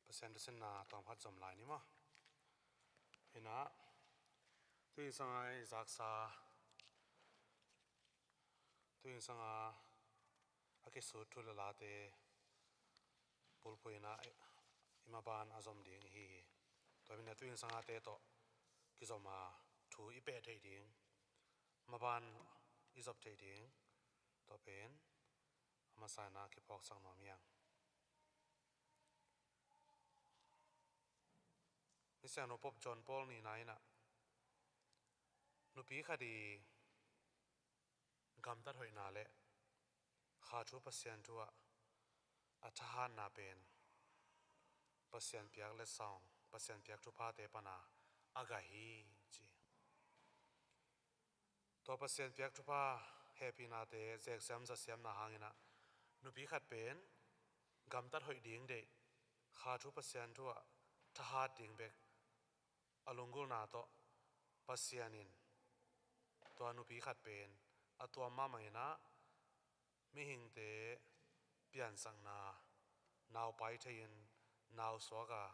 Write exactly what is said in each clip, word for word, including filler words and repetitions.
Pasian thu sinna tawmkhat zom lai ni maw? Inah, tuinsanga i zaksa, tuinsanga a kisut thu le late bulphuh inah i maban a zom ding ihi hi. Tua minah tuinsangate tawh kizoma thu i peh theih ding, maban i zop theih ding, tua pen a masa inah kiphawksak nuam hiang. Misiangtho Pope John Paul nihna inah nupi khat i gamtat hoihna le kha thu Pasian thu ah a thahatna pen Pasian piak letsong, Pasian piak thuphate pana a gai hi ci. Tua Pasian piak thupha hehpihnate zeksiam zasiamna hanginah nupi khat pen gamtat hoih ding deih, kha thu Pasian thu ah thahat ding bek a lunggulhna tawh Pasian in tua nupi khat pen a tuam mahmah inah mihingte piansakna, naupai thei-in nau suak a,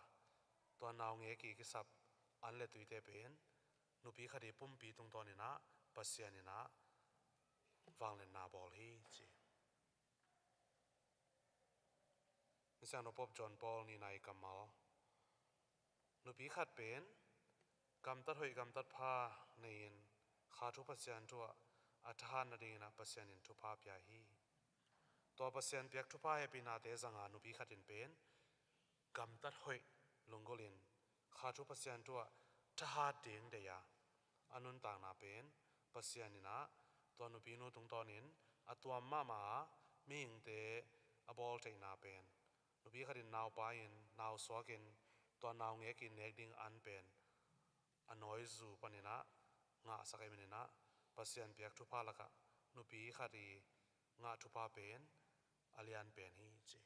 tua naungek i kisap an le tuite pen nupi khat i pumpi tungtawn inah Pasian inah vangliatna bawl hi ci. Misiangtho Pope John Paul nihna i kammal, nupi khat pen gamtat hoih gamtat pha nei-in kha thu Pasian thu ah a thahat nadingin ah Pasian in thupha pia hi. Tua Pasian piak thupha hehpihnate zanga nupi khat in pen gamtat hoih lunggulhin kha thu Pasian thu ah thahat ding deih a, a nuntakna pen Pasian inah tua nupinu tungtawnin a tuam mahmah a, mihingte a bawl theihna pen nupi khat in naupai in nau suakin tua naungek i nek ding an pen a nawizu paninah ngahsak ahih maninah Pasian piak thupha lakah nupi khat i ngah thupha pen a lian pen hi ci.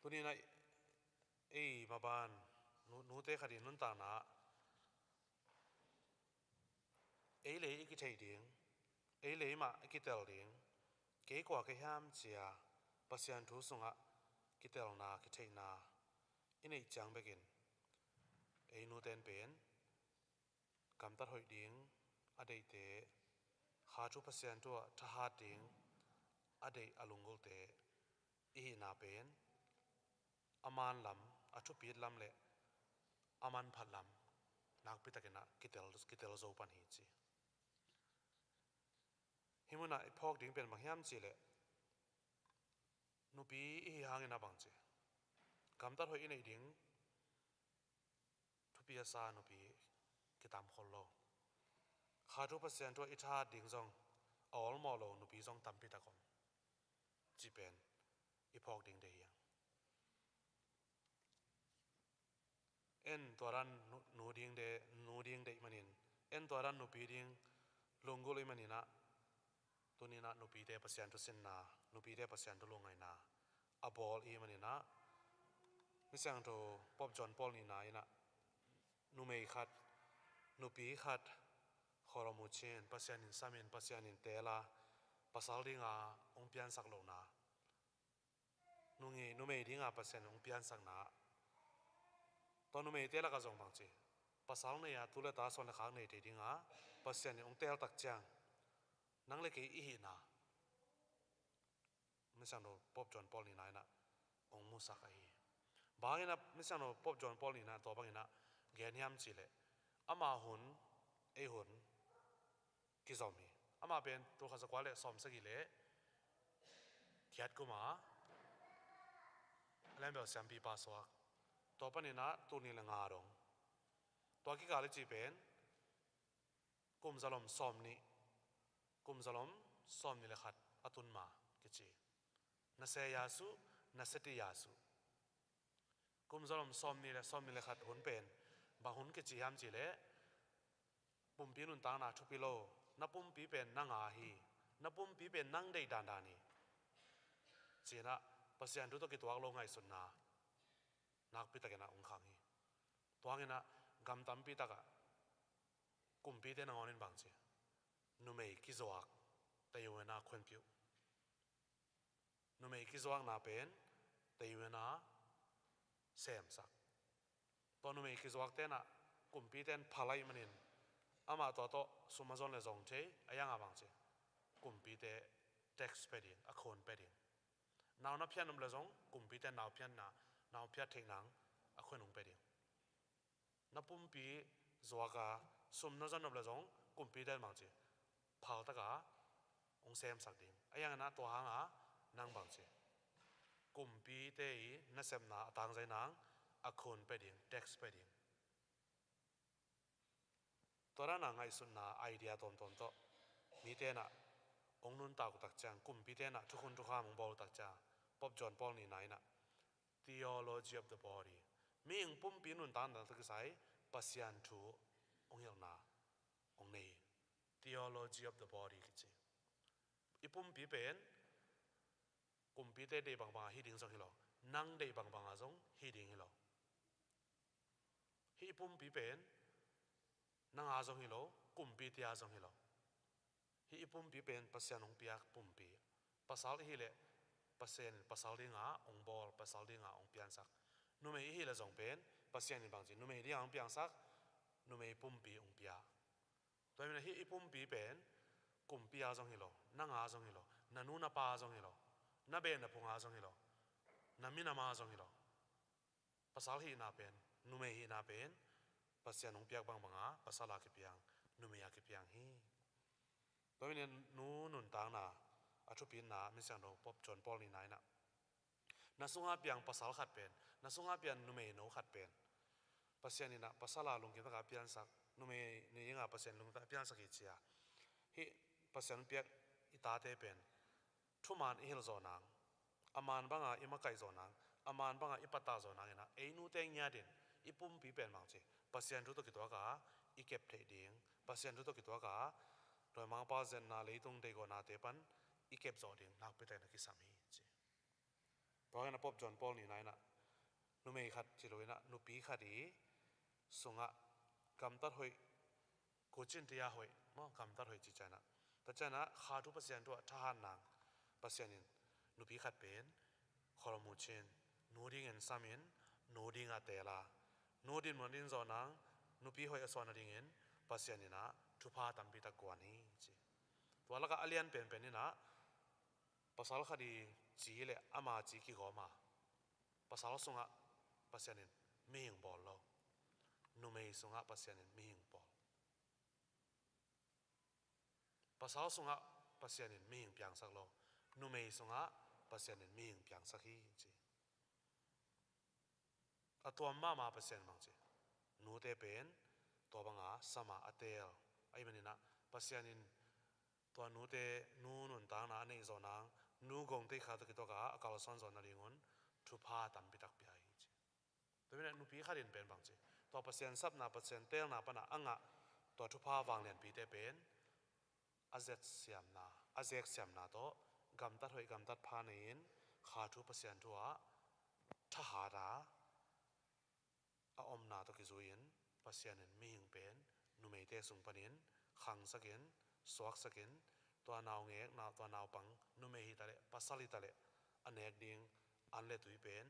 Tuninah ei maban nu-, nute khat i nuntakna ei le ei i kitheih ding, ei le ei mah i kitel ding, kei kua ka hiam cia Pasian thu sungah kitelna kitheihna i neih ciang bekin ei nuten pen gamtat hoih ding a deihte, kha thu Pasian thu ah thahat ding a deih a lunggulte i hihna pen a man lam, a thupit lam le a manphat lam nakpi takinah kitel, kitel zo pan hi ci. Hih munah i phawk ding pen bang hiam cihleh nupi i hi hangin a bang ci, gamtat hoih i neih ding thupi a sa nupi kitam khol lo. Kha thu Pasian thu ah i thahat ding zong a awlmawh lo nupi zong tampi tak om ci pen i phawk ding deih hiang. En tua dan nu, nu ding de, nu ding deih manin, en tua dan nupi ding lunggulh i maninah tuninah nupite Pasian thu sinna, nupite Pasian thu lungngaihna a bawl i maninah Misiangtho Pope John Paul nihna inah numei khat, nupi khat khualom uh cin Pasian in samin, Pasian in tela pasal dinga hong piansak lohna, nungei, numei dinga Pasian in hong piansakna, tua numeite lakah zong bang ci, pasal nei a tu le ta suan le khak nei thei dinga Pasian in hong teltak ciang nang le kei i hihna Misiangtho Pope John Paul nihna inah hong musak ahi. Bang inah Misiangtho Pope John Paul nihna tua banginah gen hiam cihleh ama hun, ei hun kizom hi. Amah pen tulkhat zakua le sawmsagih le giat kuma a lianbel siampipa suak, tua paninah tulnih le nga dong, tua kikal i cih pen kum zalom sawmnih, kum zalom sawmnih le khat a tun ma kici. Nase Yasu, Naseti Yasu. Kum zalom sawmnih le sawmnih le khat hun pen bang hun kici hiam cihleh pumpi nuntakna thupi lo, na pumpi pen na nga hi, na pumpi pen nang deih dandan hi, cinah Pasian thu tawh kituak lo ngaihsutna nakpi takinah hong khang hi. Tua hanginah gam tampi takah kumpite nangawn in bang ci, numei kizuak tayo ena khuanpiuh. Numei kizuakna pen tei un a semsak. Tua numei kizuak tenah kumpite in phal ahih manin amah tua tawh sum a zon le zong thei a, iang a bang ci, kumpite tax pia ding, a khun pia ding. Nau na phiat nop le zong kumpite nau phiatna, nau phiat theih nang a khun hong pia ding. Na pumpi zuak a sum na zon nop le zong kumpite in bang ci, phal taka hong semsak ding. A iang inah tua hanga nang bang ci, kumpite i nasepna a tangzai nang a khun pia ding, tax pia ding. Tua dana ngaihsutna idea tuamtuam tawh mite inah hong nuntak uh tak ciang, kumpite inah thukhun thukham hong bawl uh tak ciang, Pope John Paul nihna inah theology of the body, mihing pumpi nuntakna tawh kisai Pasian thu hong hilhna hong nei. Theology of the body kici. I pumpi pen kumpite deih bangbanga hi ding zong hi lo, nang deih bangbanga zong hi ding hi lo. Hih i pumpi pen nanga zong hi lo, kumpite a zong hi lo. Hih i pumpi pen Pasian hong piak pumpi. Pasal i hih leh Pasian in pasal dinga hong bawl, pasal dinga hong piansak. Numei i hih leh zong pen Pasian in bang ci, numei dinga hong piangsak, numei pumpi hong pia. Tua hi manin hih i pumpi pen kumpi a zong hi lo, nanga zong hi lo, na nu na pa zong hi lo, na beh na phunga zong hi lo, na minama zong hi lo. Pasal hihna pen, numei hihna pen Pasian hong piak bangbanga pasal a kipiang, numei a kipiang hi. Tua hi manin nu nuntakna a thupitna Misiangtho Pope John Paul nihna inah, na sunga piang pasal khat pen, na sunga piang numeino khat pen Pasian inah pasal a lungkim taka piansak, numei ni inga Pasian lungkim taka piansak hi ci a. Hih Pasian piak i tate pen thuman i hilh zawh nang, a man banga i makaih zawh nang, a man banga i pattah zawh nang inah ei nute ngiatin i pumpi pen bang ci, Pasian thu tawh kituaka i kep theih ding, Pasian thu tawh kituaka dawimangpa zetna, leitung deihgawhnate pan i kep zawh ding nakpi takin a kisam hi ci. Tua hi inah Pope John Paul nihna inah numei khat ci lo inah nupi khat i sungah gamtat hoih, kucin tia hoih maw, gamtat hoih ci cianah, tua cianah kha thu Pasian thu ah thahat nang Pasian in nupi khat pen khualmucin, nu dingin samin, nu dinga teel a, nu dinmun a din zawh nang, nupi hoih a suah nadingin Pasian inah thupha tampi tak guan hi ci. Tua lakah a lian penpen inah pasal khat i ci le ama ci kigawm a, pasal sungah Pasian in mihing bawl lo, numei sungah Pasian in mihing bawl. Pasal sungah Pasian in mihing piangsak lo, numei sungah Pasian in mihing piangsak hi ci. A tuam mahmah Pasian bang ci, nute pen tua banga sama a teel ahih maninah Pasian in tua nute nu nuntakna a neih zawh nang, nu gongtei kha tawh kituaka a kalsuan zawh nadingun thupha tampi tak pia hi ci. Tua hi maninah nupi khat in pen bang ci, tua Pasian sapna, Pasian teelna pana a ngah tua thupha vanglianpite pen a zetsiamna, a zeksiamna tawh gamtat hoih gamtat pha nei-in kha thu Pasian thu ah thahat a, a omna tawh kizui-in Pasian in mihing pen numeite sung panin khangsakin, suaksakin, tua naungek, nau, tua naupang numei hitaleh pasal hitaleh a nek ding an le tui pen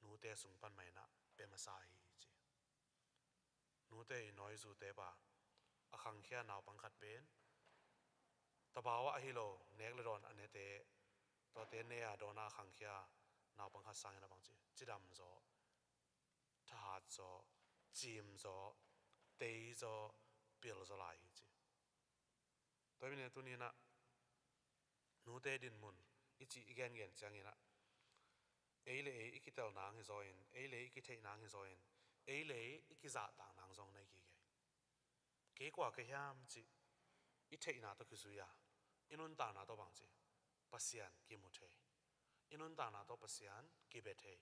nute sung pan mah inah pia masa hi ci. Nute i nawizute pa a khangkhia naupang khat pen tabau ah ahi lo nek le dawn a nete, tuate ne a dawn a khangkhia naupang khat sangin a bang ci, cidam zaw, thahat zaw, cim zaw, tei zaw, pil zaw lai hi ci. Tua hi manin tuni inah nute dinmun i cih i gengen cianginah ei le ei i kitel nang hi zawin, ei le ei i kitheih nang hi zawin, ei le ei i kizahtak nang zong na hi kik hi. Kei kua ka hiam cih i theihna tawh kizui a, i nuntakna tawh bang ci, Pasian kimu thei, i nuntakna tawh Pasian kibia thei,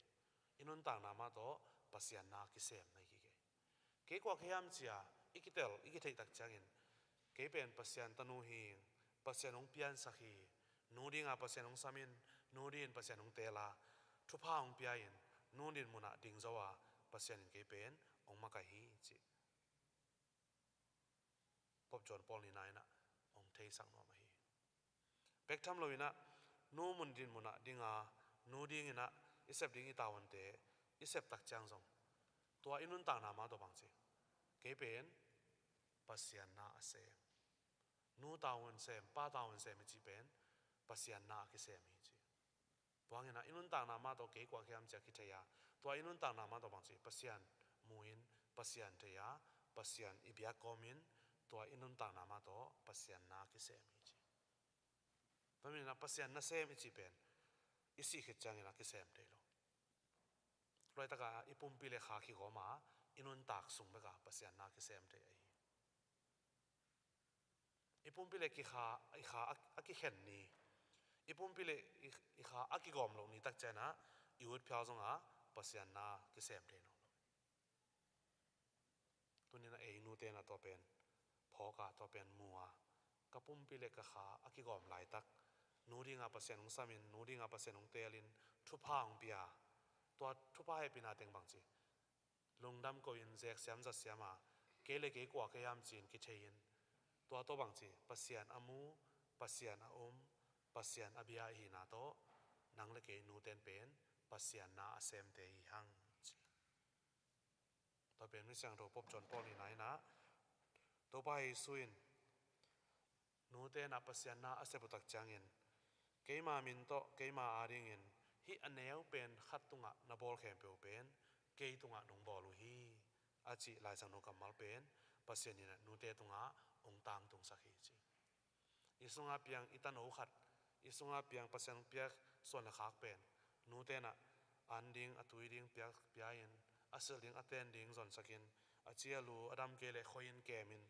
i nuntakna mah tawh Pasian na kisem na hi kik hi. Kei kua ka hiam cia i kitel, i kitheih tak ciangin kei pen Pasian tanu hi, Pasian hong piansak hi, nu dinga Pasian hong samin, nu dingin Pasian hong teel a, thupha hong pia-in, nu dinmunah ding zo a, Pasian in kei pen hong makaih hi cih Pope John Paul nihna inah hong theisak nuam ahi. Bek tham loinah Nu mun din munah dinga, nu dinginah i sep ding i tavuante i sep tak ciang zong, tua i nuntakna mah tawh bangci, kei pen Pasian na a sem. Nu tavun sem, pa tavun sem i cih pen Pasian na a kisem hi ci. Tua hanginah i nuntakna mah tawh kei kua ka hiam ci a kithei a, tua i nuntakna mah tawh bangci, Pasian mu-in, Pasian thei a, Pasian i biak kawmin, tua i nuntakna mah tawh Pasian na a kisem hi ci. Tua maninah Pasian nasem i cih pen i sih khit ciangin a kisem thei lo. Laitaka i pumpi le kha kigawm a, i nuntak sung beka Pasian na a kisem thei ahi. I pumpi le kikha, i kha a, a kikhen ni, i pumpi le i, i kha a kigawm loh ni tak ciangin ah i ut phial zongah Pasian na a kisem thei nawn lo. Tuninah ei nute na tua pen phawk a, tua pen mu a, ka pumpi le ka kha a kigawm laitak, nu dinga Pasian hong samin, nu dinga Pasian hong teelin, thupha hong pia. Tua thupha hehpihna teng bangci, lungdam ko-in, zeksiam zatsiam a, kei le kei kua ka hiam ci-in kithei-in, tua tawh bangci, Pasian a mu, Pasian a um, Pasian a bia i hihna tawh nang le kei nuten pen Pasian na a semte hi hang ci. Tua pen Misiangtho Pope John Paul nihna inah, Topa Jesu in nute na Pasian na a sep uh tak ciangin, keima min tawh keima adingin hih a neu pen khat tungah na bawl khempeuh pen kei tungah nong bawl uh hi, a cih Laisiangtho kammal pen Pasian in nute tungah hong tangtungsak hi ci. I sunga piang i tano khat, i sunga piang Pasian hong piak suan le khak pen, nute na an ding, a tui ding piak, pia-in, a silh ding, a ten ding zonsakin, a ci a lu, a dam kei le khoi-in kemin,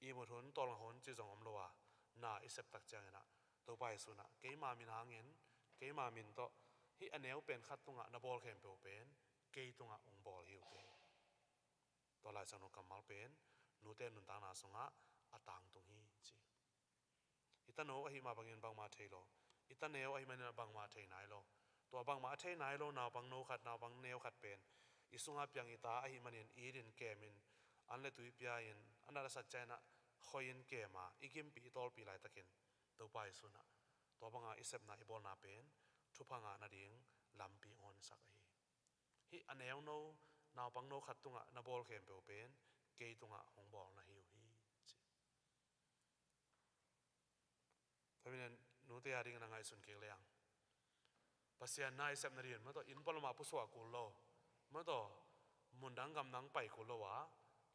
i mut hun, tawlnga hun ci zong om lo a, na i sep tak cianginah, Topa Jesu nah, keima min hangin, keima min tawh, hih a neu pen khat tungah na bawl khempeuh pen kei tungah hong bawl hi uh pen. Tua Laisiangtho kammal pen nute nuntakna sungah a tangtung hi ci. I tano ahih mah bangin bangmah thei lo. I taneu ahih manin bangmah thei nai lo. Tua bangmah a thei nai lo naupang no khat, naupang neu khat pen i sunga piang i ta ahih manin i din kemin, an le tui pia-in, a nat a sat ciangin ah khoi-in kem a, i gimpih i tawlpih laitakin Topa Jesu nah, tua banga i sepna i bawlna pen thupha ngah nading lampi hong honsak ahi. Hih a neu no, naupang no khat tungah na bawl khempeuh pen kei tungah hong bawl na hi uh hi ci. Tua manin nute a dingin a ngaihsun kik leng, Pasian na i sep nadingin mah tawh inn pualamah pusuah kul lo, mah tawh mundang gamdang pai kul lo a,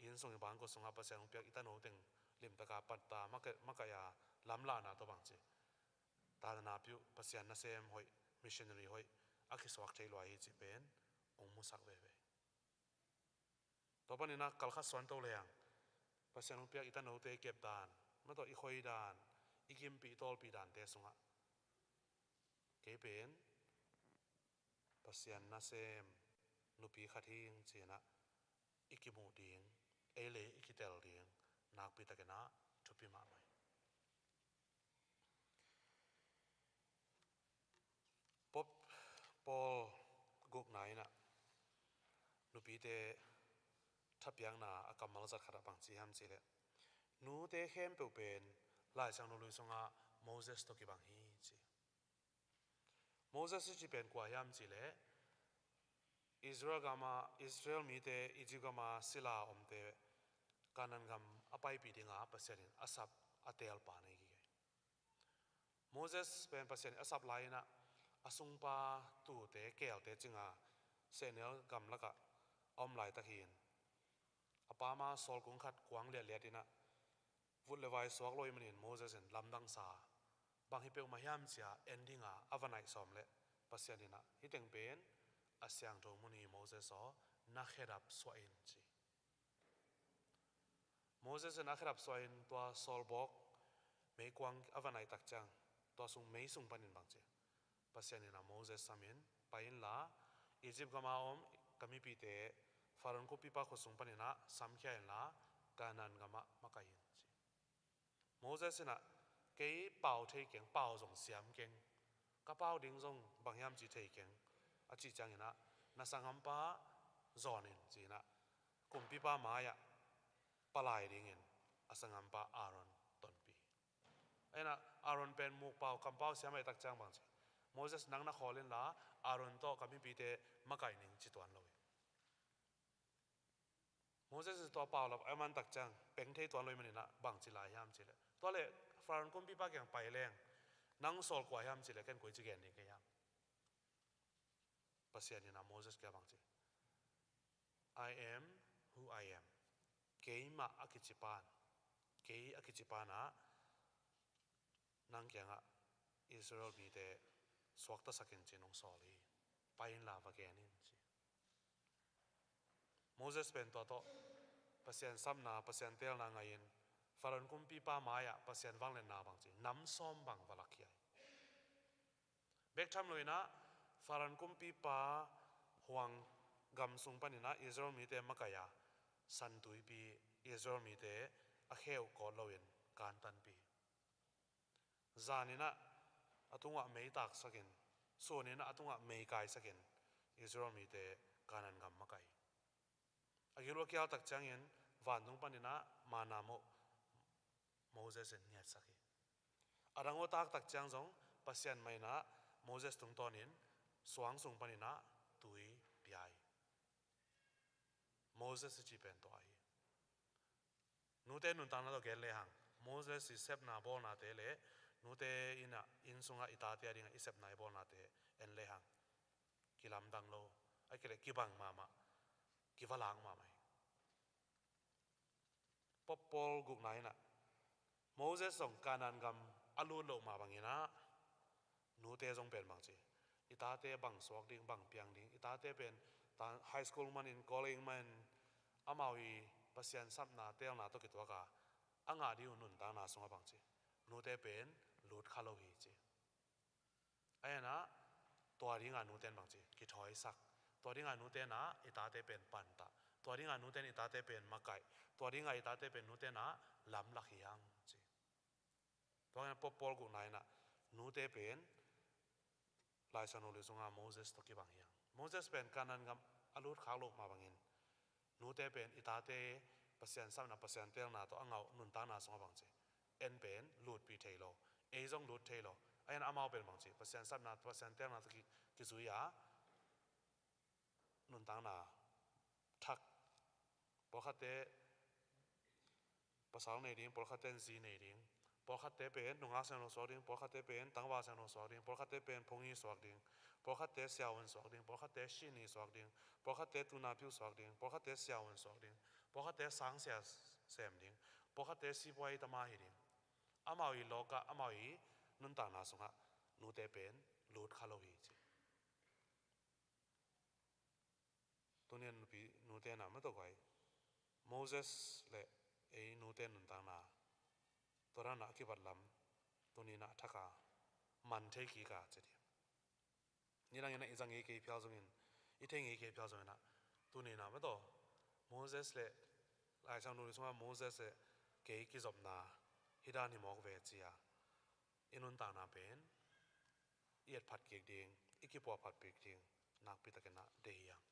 inn sung i bangkua sungah Pasian hong piak i tano teng limtaka patta makaih a, lamlahna tawh bangci, tatana piuh, Pasian nasem hoih, missionary hoih a kisuak thei lua hi cih pen hong musak veve. Tua panin ah kalkhat suanto leng, Pasian hong piak i tanote i kepdan, mah tawh i khoidan, i gimpih i tawlpih dante sungah kei pen Pasian nasem nupi khat hing ci-in ah i kimuh ding, ei le i kitel ding nakpi takin ah thupi mahmah hi. Pope Paul gukna in ah nupite thapiakna a kammal zat khat ah bangci hiam cihleh, nute khempeuh pen Laisiangtho lui sungah Moses tawh kibang hi ci. Moses i cih pen kua hiam cihleh, Israel gama, Israel mite Egypt gama sila omte Kanaan gam a paipih dinga Pasian in a sap a teelpa na hi kei. Moses pen Pasian in a sap lai-in ah a sungpa tuute, keelte cinga sehnel gamlakah a om laitak hi-in, a pama sawlkung khat kuang liatliat in ah vut le vai suak lo ahih manin Moses in lamdangsa bang hi peuhmah hiam ci-a en dinga a va naih sawm leh, Pasian in ah hih teng pen a siangtho mun hi, Moses aw, na khedap suah in ci. Moses in a khedap suahin tua sawlbawk meikuang a va naih tak ciang, tua sung, mei sung panin bangci, Pasian in ah Moses samin, pai inla, Egypt gama om ka mipite Pharaoh kumpipa khut sung panin ah samkhia inla, Kanaan gamah makaih in ci. Moses in ah, kei pau thei keng, pau zong siam keng, ka pau ding zong bang hiam cih thei keng, a cih ciangin ah, na sanggampa zawn in ci-in ah kumpipa mai-ah palai dingin a sanggampa Aaron tonpih. Ahi in ah Aaron pen mukpau, kampau siam ahih tak ciang bangci, Moses, nang na khawl inla Aaron tawh ka mipite makaih ning, ci tuan lo hi. Moses in tua paulap a man tak ciang peng thei tuan lo hi maninah bang ci lai hiam cileh, tua le Faraon kumpipa kiang pai leng nang sawl kua hiam cileh ken koi ci gen ding kei hiam? Pasian inah Moses kiang bang ci, "I am who I am." Keimah a kici pan, kei a kici panah nang kiangah Israel mite suaktasakin ci-in hong sawl hi. Pai inla va gen in, ci. Moses pen tua tawh Pasian sapna, Pasian teelna ngaihin Faraon kumpipa mai-ah Pasian vangliatna bang ci, nam sawm bang va lakkhia hi. Bek tham loinah Faraon kumpipa huang gam sung paninah Israel mite makaih a, San Tuipi Israel mite a khe uh kawt loin kantanpih. Zaninah a tungah mei taksakin, suninah a tungah mei kaisakin Israel mite Kanaan gam makaih. A gil uh a kial tak ciangin vantung paninah manna moh Moses in ngiatsak hi. A dang uh a tak tak ciang zong Pasian mah inah Moses tungtawnin suang sung paninah tui pia hi. Moses i cih pen tua hi. Nute nuntakna tawh gen lehang, Moses i sepna bawlnate le nute inah, inn sungah i tate a dingah i sepna i bawlnate en lehang, kilamdang lo, a kileh kibang mahmah, kivalak mahmah hi. Pope Paul gukna inah Moses zong Kanaan gam a lut loh mah banginah nute zong pen bang ci, i tate bang suak ding, bang piang ding, i tate pen ta-, high school manin, college manin, amau i Pasian sapna teelna tawh kituaka a ngah ding uh nuntakna sungah bang ci, nute pen lut kha lo hi, ci. A inah tua dingah nute in bang ci, kithawisak. Tua dingah nute inah i tate pen pantah. Tua dingah nute in i tate pen makaih. Tua dingah i tate pen nute inah lamlak hi hang, ci. Tua inah Pope Paul gukna inah nute pen Lai Siangtho Lui sungah Moses tawh kibang hi hang. Moses pen Kanaan gam a lut khak loh mah bangin nute pen i tate Pasian sapna, Pasian teelna tawh a ngah uh nuntakna sungah bang ci, en pen lutpih thei lo, ei zong lut thei lo. A inah amau pen bang ci, Pasian sapna, Pasian teelna tawh ki, kizui a nuntakna thak. Pawlkhatte pasal nei ding, pawlkhatte in zi nei ding. Pawlkhatte pen nungak siangtho suak ding, pawlkhatte pen tangval siangtho suak ding, pawlkhatte pen phungyi suak ding, pawlkhatte siavuan suak ding, pawlkhatte sihni suak ding, pawlkhatte tuunapiu suak ding, pawlkhatte siavuan suak ding, pawlkhatte sangsia sem ding, pawlkhatte sipuai tama hi ding. Amau i lawkah, amau i nuntakna sungah nute pen lut kha lo hi, ci. Tunian nupi, nute na mah tawh guai, Moses le ei nute nuntakna tua dan a kibat lam tuni na thak a man thei kik a ci ding. Nidang in a i za ngei kei phial zongin, i thei ngei kei phial zongin a, tuni na mah tawh Moses le Lai Siangtho sungah Moses le kei kizopna hi dan hi mawk ve ci a, i nuntakna pen i etphat kik ding, i kipuahphat kik ding nakpi takin a deih hi hang.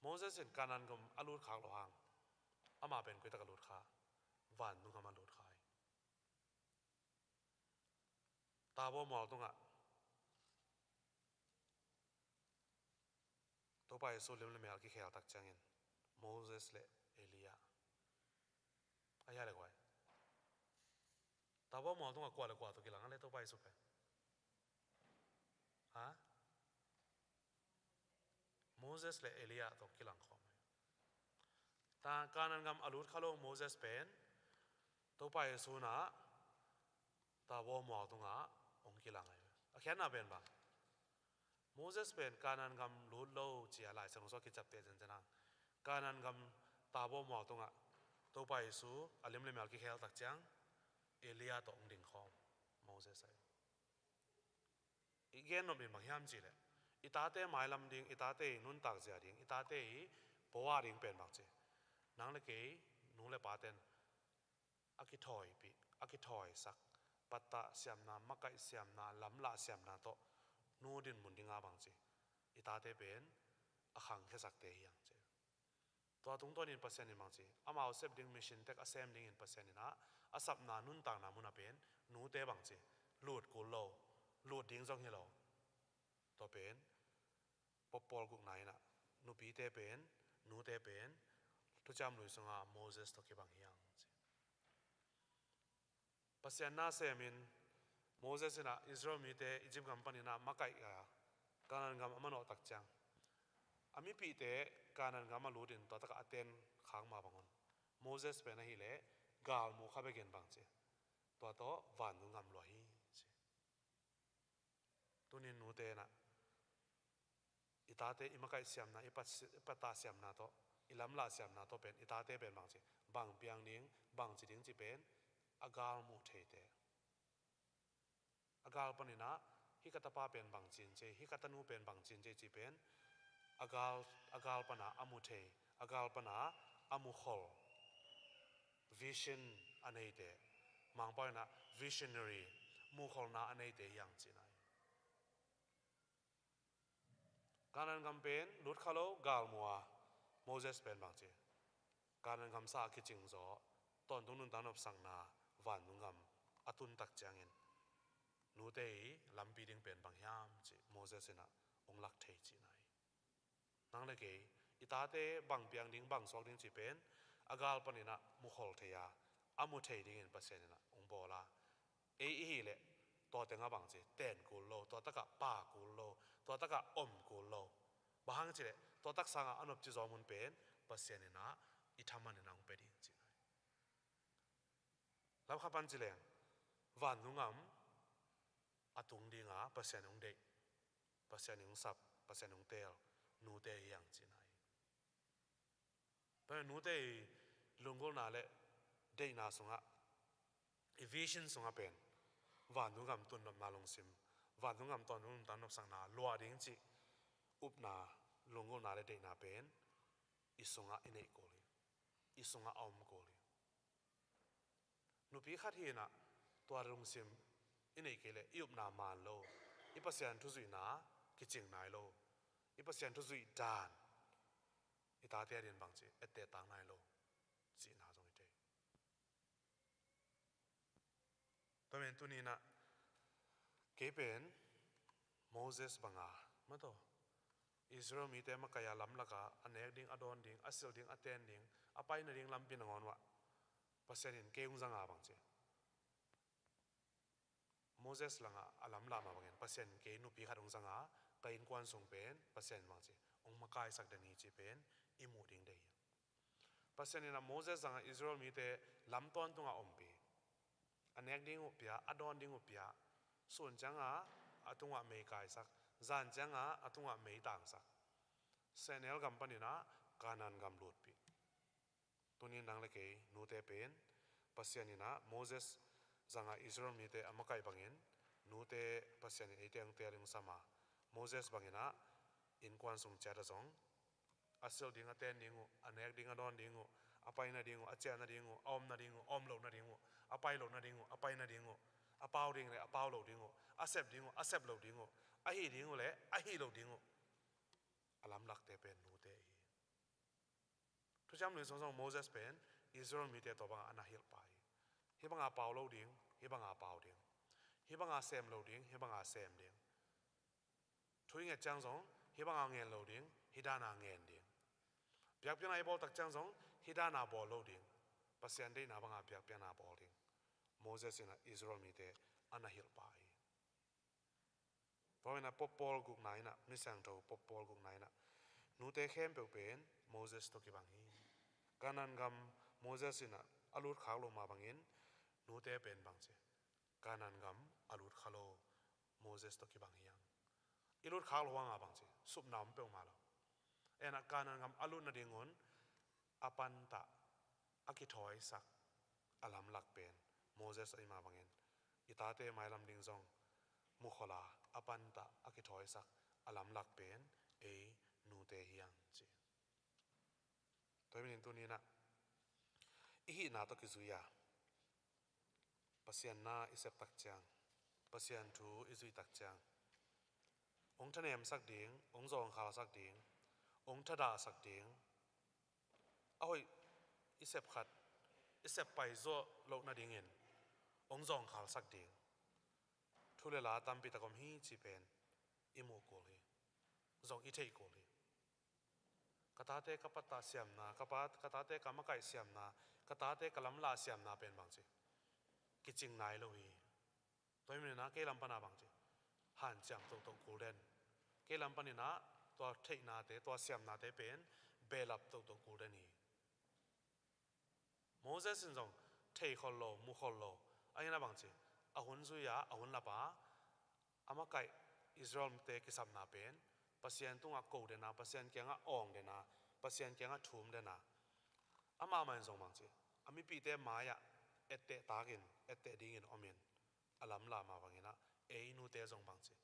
Moses in Kanaan gam a lut khak loh hang, amah pen koi tak a lut kha? Vantung gam a lut kha hi. Tabor mual tungah Topa Jesu lim le mel kikhel tak ciangin Moses le Elia, a hia le guai, Tabor mual tungah kua le kua tawh kilang a le Topa Jesu pen? Ha? Moses le Elia tawh kilang khawm hi. Ta Kanaan gam a lut kha lo Moses pen Topa Jesu na Tabor mual tungah hong kilang hi. A khiatna pen bang? Moses pen Kanaan gam lut lo ci a Lai Siangtho sungah kiciamteh ciancian hang, Kanaan gam Tabor mual tungah Topa Jesu a lim le mel kikhel tak ciang Elia tawh hong ding khawm Moses ahi. I gen nop in bang hiam cih leh, i tate mailam ding, i tate i nuntak zia ding, i tate i pua ding pen bang ci, nang le kei, nu le paten a kithawipih, a kithawisak, pattah siamna, makaih siamna, lamlah siamna tawh nu dinmun dinga bang ci, i tate pen a khangkhiasakte hi hang ci. Tua tungtawnin Pasian in bang ci, amau sep ding mission tek a sem dingin Pasian in a, a sapna nuntakna mun a pen nute bang ci, lut kul lo, lut ding zong hi lo, Tua pen poppawl gukna in ah nupite pen, nute pen, thuciam lui sungah Moses tawh kibang hi hang ci. Pasian na semin Moses in ah Israel mite Egypt gam panin ah makaih a, Kanaan gam a manawh tak ciang, a mipihte Kanaan gam a lutin tua takah a ten khak mah bangun Moses pen ahileh galmuh kha bekin bang ci, tua tawh vantung gam lua hi ci. Tunin nute in ah i tate i makaih siamna, i pat, i patah siamna tawh, i lamlah siamna tawh pen, i tate pen bang ci, bang piang ding, bang ci ding ci pen a galmuh theite. A gal panin ah hih ka tapa pen bang ci-in ci, hih ka tanu pen bang ci-in ci ci pen a gal, a gal pana a mu thei, a gal pana a mukhol, vision a neite, Mangpau in ah visionary, mukholna a neite hi hang cihna hi. Kanaan gam pen lut kha lo, galmuh a, Moses pen bang ci, Kanaan gam sa a kicing zaw, tawntung nuntak nopsakna vantung gam a tun tak ciangin nute i lampi ding pen bang hiam ci Moses in ah hong lak thei cihna hi. Nang le kei i tate bang piang ding, bang suak ding ci pen a gal panin ah mukhol thei a, a mu thei dingin Pasian in ah hong bawl a, ei i hileh tua tengah bang ci, ten kul lo, tua takah pa kul lo, tua takah om kul lo. Bang hang cileh tua tak sangah a nopci zawm hun pen Pasian in ah i thaman in ah hong pia ding cihna hi. Lamkhat pan ci leng vantung gam a tung dinga Pasian hong deih, Pasian hong sap, Pasian hong teel nute hi hang cihna hi. Tua nute i lunggulhna le deihna sungah, i vision sungah pen vantung gam tun nopna lungsim, vantung gam tawntung nuntak nopsakna luah ding cih upna, lunggulhna le deihna pen i sungah i neih kul hi, i sungah a om kul hi. Nupi khat hi in ah tua lungsim i neih kei leh i upna maan lo, i Pasian thu zuihna kicing nai lo, i Pasian thu zuih dan i tate adingin bang ci, etteh tak nai lo cihna zong hi thei. Tua men tuni in ah kei pen Moses banga, mataw, Israel mite makaih a, lamlak a, a nek ding, a dawn ding, a silh ding, a ten ding, a paina ding lampi nangawn uah Pasian in kei hong zanga bang ci, Moses langah a lamlah mah bangin Pasian in kei nupi khat hong zanga, ka innkuan sung pen Pasian in bang ci, hong makaisak den hi cih pen i muh ding deih hi. Pasian in ah Moses zangah Israel mite lam tawntungah ompih, a nek ding uh pia, a dawn ding uh pia, sun ciangah a tungah mei kaisak, zan ciangah a tungah mei tangsak, sehnel gam panin ah Kanaan gam lutpih. Tunin nang le kei nute pen Pasian in ah Moses zangah Israel mite a makaih bangin nute Pasian in eite hong teel, hong sam a, Moses bangin ah innkuan sung ciat ah zong a silh ding, a ten ding uh, a nek ding, a dawn ding uh, a paina ding uh, a ciahna ding uh, a omna ding uh, a om lohna ding uh, a pai lohna ding uh, a paina ding uh, a pau ding le a pau lo ding uh, a sep ding uh, a sep lo ding uh, a hih ding uh le a hih lo ding uh, a lamlakte pen nute hi. Thuciam Lui sung zong Moses pen Israel mite tua bangah a na hilh pa hi. Hih bangah pau lo ding, hih bangah pau ding. Hih bangah sem lo ding, hih bangah sem ding. Thu i nget ciang zong hih bangah ngen lo ding, hih danah ngen ding. Biakpiakna i bawl tak ciang zong hih danah bawl lo ding. Pasian deihna bangah biakpiakna bawl ding. Moses in ah Israel mite a na hilh pa hi. Tua in ah poppawl gukna in ah, mi siangtho poppawl gukna in ah nute khempeuh pen Moses tawh kibang hi. Kanaan gam Moses in ah a lut khak loh mah bangin nute pen bang ci, Kanaan gam a lut kha lo, Moses tawh kibang hi hang. I lut khak loh hangah bang ci, supna om peuhmah lo. En ah Kanaan gam a lut nadingun a pantah a kithawisak a lamlak pen Moses ahih mah bangin i tate mailam ding zong mukhol a, a pantah a kithawisak a lamlak pen ei nute hi hang ci. Tua hi manin tuni in ah i hihna tawh kizui a, Pasian na i sep tak ciang, Pasian thu i zuih tak ciang, hong thanemsak ding, hong zawngkhalsak ding, hong thadahsak ding, a hoih i sep khat, i sep pai zawh loh nadingin hong zawngkhalsak ding thu le la tampi tak om hi cih pen i muh kul hi. Zong i theih kul hi. Ka tate ka pattah siamna, ka pa, ka tate ka makaih siamna, ka tate ka lamlah siamna pen bang ci, kicing nai lo hi. Tua hi maninah kei lam panah bang ci, hanciam tohtoh kul den. Kei lam paninah tua theihnate, tua siamnate pen behlap tohtoh kul den hi. Moses in zong thei khol lo, mu khol lo. Ahi na bang ci, a hun zui-a, a hun lapa, a makaih Israel-te kisapna pen Pasian tungah ko dena, Pasian kiangah awng dena, Pasian kiangah thum dena. Amah mah in zong bang ci, a mipite mai-ah etteh takin, etteh dingin omin, a lamlah mah banginah ei nute zong bang ci,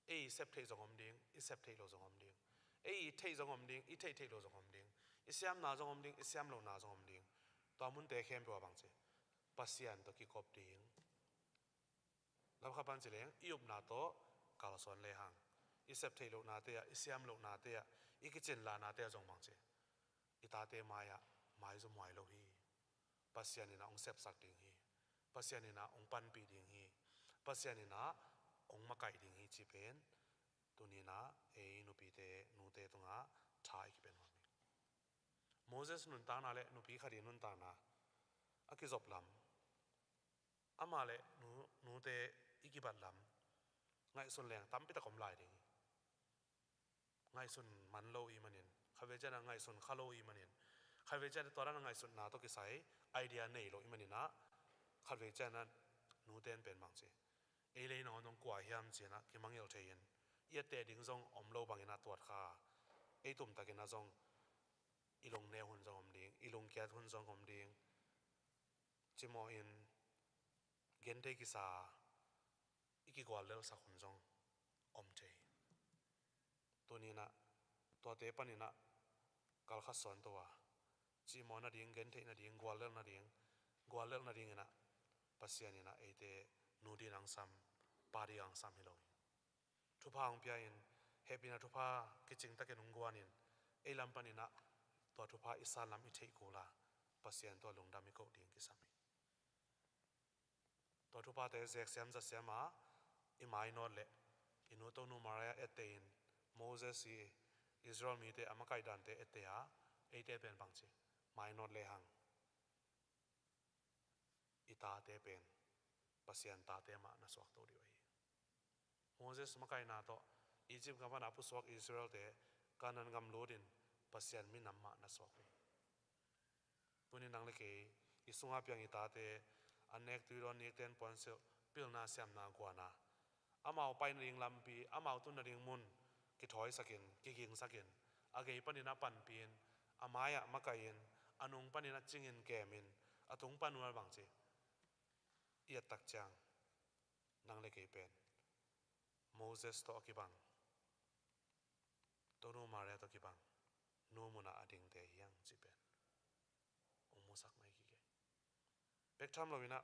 ei i sep theih zong om ding, i sep theih lo zong om ding. Ei i theih zong om ding, i theih theih lo zong om ding. I siamna zong om ding, i siam lohna zong om ding. Tua munte khempeuh ah bang ci, Pasian tawh kikop ding. Lamkhat pan ci leng, i upna tawh kalsuan lehang, i sep theih lohnate ah, i siam lohnate ah, i kicin lahnate ah zong bang ci, i tate mai-ah maizum huai lo hi. Pasian inah hong sepsak ding hi. Pasian inah hong panpih ding hi. Pasian inah hong makaih ding hi cih pen tuninah ei nupite, nute tungah tha i kipen huam hi. Moses nuntakna le nupi khat i nuntakna a kizop lam, amah le nu, nute i kibat lam ngaihsun leng tampitak om lai ding hi. Ngaihsun man lo i hih manin, khatvei ciangin ngaihsun kha lo i hih manin, khatvei ciangin tua dan a ngaihsutna tawh kisai idea nei lo i hih maninah, khatvei ciangin nute in pen bang ci, ei le ei nangawn zong kua hiam ci-inah kimangngilh thei-in, i etteh ding zong om lo banginah tuat kha. Ei tumtakinah zong i lungneu hun zong om ding, i lungkiat hun zong om ding. Cimawhin genthei kisa, i kiguallelhsak hun zong om thei. Tuninah tuate paninah kalkhat sawnto a, cimawh nading, gentheih nading, guallelh nading, guallelh nadinginah Pasian inah eite nu ding hong sam, pa ding hong sam hi lo hi. Thupha hong pia-in, hehpihna thupha kicingtakin hong guanin, ei lam paninah tua thupha i san lam i theih kul a, Pasian tawh lungdam i koh ding kisam hi. Tua thuphate zeksiam zasiam a i mainawt leh i nu Tonu Maria etteh in, Moses i Israel mite a makaih dante etteh a, eite pen bang ci, mainawt lehang i tate pen Pasian tate mah na suakto ding uh ahi. Moses makaihna tawh Egypt gam pana pusuak Israel-te Canaan gam lutin Pasian minam mah na suak uh hi. Tuni nang le kei i sunga piang i tate, an nek tui dawn, nikten puansilh, pilna siamna guana, amau pai nading lampi, amau tun nading mun kithawisakin, kigingsakin, a gei panin a panpih in, a mai-ah makaih in, a nung panin a cingin kemin, a tung pan un a bang ci i et tak ciang, nang le kei pen Moses tawh a kibang, Tonu Maria tawh kibang nu munah a dingte hi hang cih pen hong musak mai kik hi. Bek tham loinah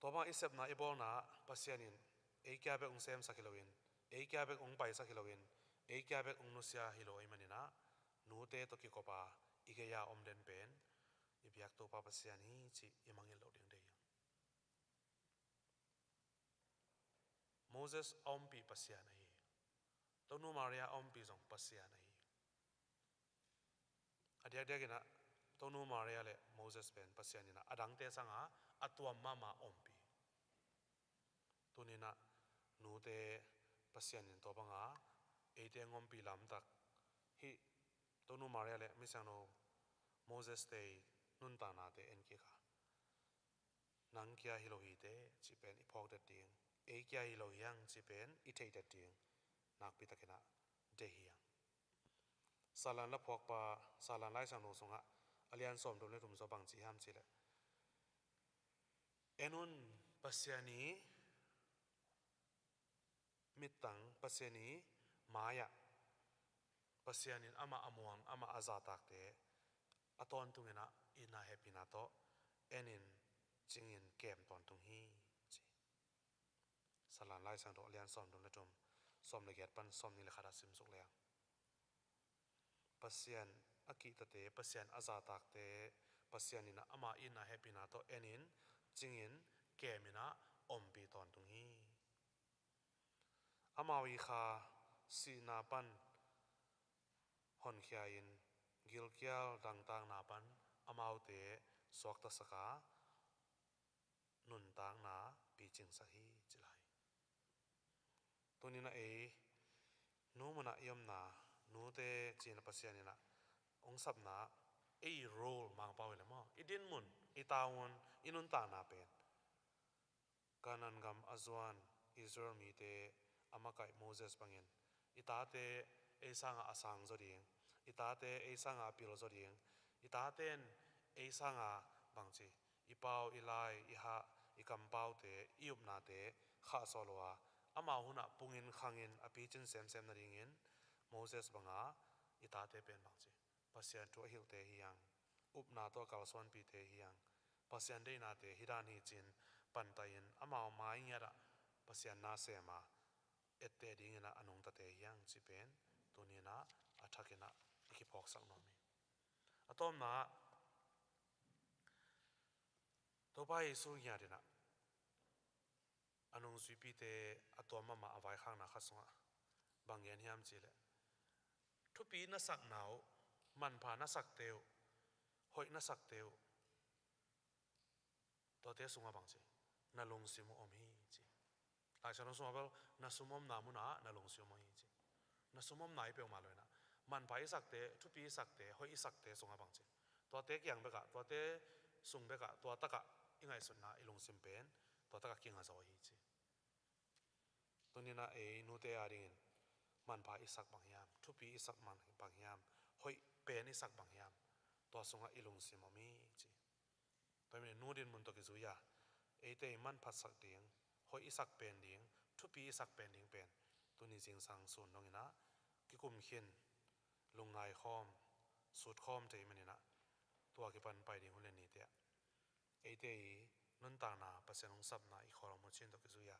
tua bang i sepna i bawlna ah Pasian in ei kia bek hong semsak hi loin, ei kia bek hong paisak hi loin, ei kia bek hong nusia hi lo ahih maninah nute tawh kikop a i gei-a om den pen i biak Topa Pasian hi cih i mangngilh loh ding deih hi hang. Moses a ompih Pasian ahi hi. Tonu Maria a ompih zong Pasian ahi hi. A diakdiakinah Tonu Maria le Moses pen Pasian inah a dangte sanga a tuam mahmah ompih. Tuninah nute Pasian in tua banga eite hong ompih lamtak hih Tonu Maria le Misiangtho Moses-te i nuntaknate en kik a, nang kia hi lo hi teh cih pen i phawkdet ding, ei kia hi lo hi hang cih pen i theihdet ding nakpitakinah deih hi hang. Salan laphuakpa, Salan Laisiangtho sungah a lian sawmthum le thum sung bang ci hiam cih leh, en un, Pasian i mittang, Pasian i mai-ah, Pasian in amah a muang, amah a zahtakte a tawntunginah itna hehpihna tawh enin, cingin kem tawntung hi, ci. Salan Laisiangtho a lian sawmthum le thum, sawm le giat pan sawmnih le khat ah simsuk leng, Pasian a kihtate, Pasian a zahtakte Pasian inah amah itna hehpihna tawh enin, cingin, keminah ompih tawntung hi. Amau i kha sihna pan honkhia-in gilkial dangtakna pan amaute suaktasak a, nuntakna picingsak hi, ci lai. Tuni-in ah ei nu munah i omna, nute ci-in ah Pasian in ah hong sapna, ei role, Mangpau hi leh maw, i dinmun, i tavuan, i nuntakna pen Kanaan gam a zuan Israel mite a makaih Moses bangin, i tate ei sangah a sang zaw ding, i tate ei sangah a pil zaw ding, i tate in ei sangah bangci, i pau, i lai, i hah, i kampaute, i upnate khahsuah lo a, amau hunah pungin khangin a picin semsem nadingin Moses banga i tate pen bangci, Pasian thu a hilhte hi hang, upna tawh a kalsuanpihte hi hang, Pasian deihnate hi dan hi ci-in pantaihin amau mai ngiatah Pasian na sem a, etteh dingin ah a nungtate hi hang cih pen tuni-in ah a thakin ah i kiphawksak nuam hi. A tawpna ah Topa Jesu ngiat in ah a nungzuipite a tuam mahmah a vaikhakna khat sungah bang gen hiam cih leh, thupi na sakna uh, manpha na sakte uh, hoih na sakte uh, tuate sungah bangci, na lungsim uh om hi ci. Laisiangtho sungah bel na sum omna munah na lungsim om hi ci. Na sum omna hi peuhmah lo-in ah, manpha i sakte, thupi i sakte, hoih i sakte sungah bangci, tuate kiang bekah, tuate sung bekah, tua takah i ngaihsutna, i lungsim pen tua takah kinga zaw hi ci. Tuni-in ah ei nute adingin manpha i sak bang hiam, thupi i sak bang, bang hiam, hoih pen i sak bang hiam, tua sungah i lungsim om hi ci. Tua hi manin nu dinmun tawh kizui a, eite i manphatsak ding, hoih i sak pen ding, thupi i sak pen ding pen tuni zingsang sun dongin ah kikum khin, lungngai khawm, sut khawm thei manin ah, tua kipan pai ding hun le nite ah eite i nuntakna, Pasian hong sapna i khawl hong mucin tawh kizui a,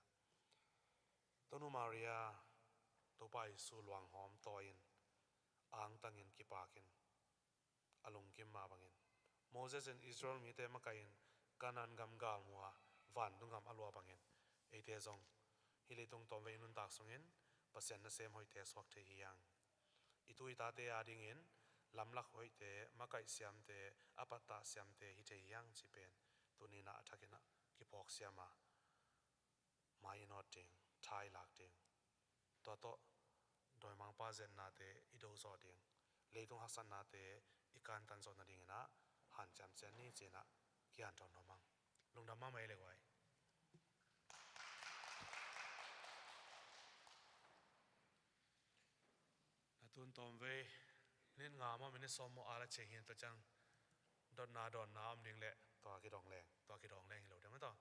Tonu Maria, Topa Jesu luanghawm tawi-in, angtangin, kipakin, a lungkim mah bangin, Moses in Israel mite makaih in Kanaan gam galmu a, vantung gam a luah bangin, eite zong hih leitung tawmvei i nuntak sungin Pasian nasem hoihte suak thei hi hang. I tu i tate adingin lamlak hoihte, makaih siamte, a pattah siamte hi thei hi hang cih pen tuni-in ah a thakin ah kiphawk siam a, mai i nawt ding, tha i lak ding, tua tawh dawimangpa zetnate i do zawh ding, leitung haksatnate i kantan zawh nadingin ah hanciam ciat ni ci-in ah kihanthawn nuam hang. Lungdam mahmah ei le guai. Na tun tawmvei, minit nga maw, minit sawm maw a la ciang hi, tua ciang dotna dawnna om ding leh tua kidong leng, tua kidong leng hi lo ding maw, tua